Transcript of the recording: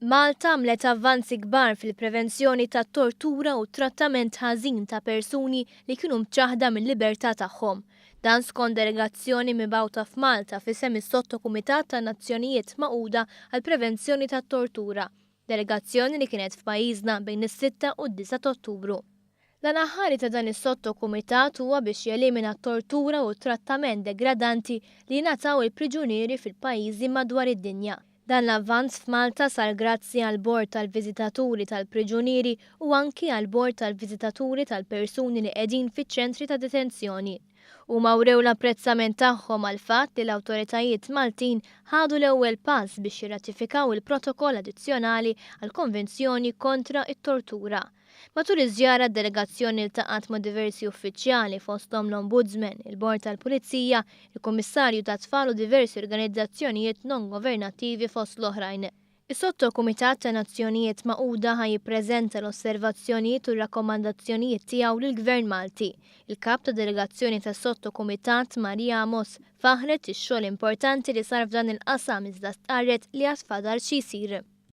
Malta għamlet avvanzi kbar fil-prevenzjoni tat-tortura u trattament ħażin ta' persuni li kienu mċaħħda mil-libertà tagħhom. Dan skont delegazzjoni mibgħuta f'Malta f'isem is-Sottokumitat tan-Nazzjonijiet Magħquda għall-Prevenzjoni tat-Tortura. Delegazzjoni li kienet f'pajjiżna bejn is-6 u d-9 ta' Ottubru. L-għan aħħari ta' dan is-sottokumitat huwa biex jelimina t-tortura u t-trattament degradanti li jingħataw il-priġunieri fil-pajjiżi madwar id-dinja. Dan l-avvanz f'Malta sar grazzi għall-Bord tal-Viżitaturi tal-Priġunieri u anki għall-Bord tal-Viżitaturi tal-Persuni li qegħdin fiċ-ċentri ta' detenzjoni. Huma wrew l-apprezzament tagħhom għall-fatt li l-awtoritajiet Maltin ħadu l-ewwel pass biex jirratifikaw il-Protokoll Addizzjonali għall-Konvenzjoni kontra t-Tortura. Matul iż-żjara d-delegazzjoni ltaqgħet ma' diversi uffiċjali fosthom l-Ombudsman, il-Bord tal-Pulizija, il-Kummissarju tat-Tfal u diversi organizzazzjonijiet non-governattivi fost l-oħrajn. Is-Sottokumitat tan-Nazzjonijiet Magħquda ħa jippreżenta l-osservazzjonijiet u r-rakkomandazzjonijiet tiegħu lill-Gvern Malti. Il-Kap ta' Delegazzjoni tas-Sottokumitat, Maria Amos, faħħret ix-xogħol importanti li sar f'dan il-qasam iżda stqarret li għad fadal xi jsir.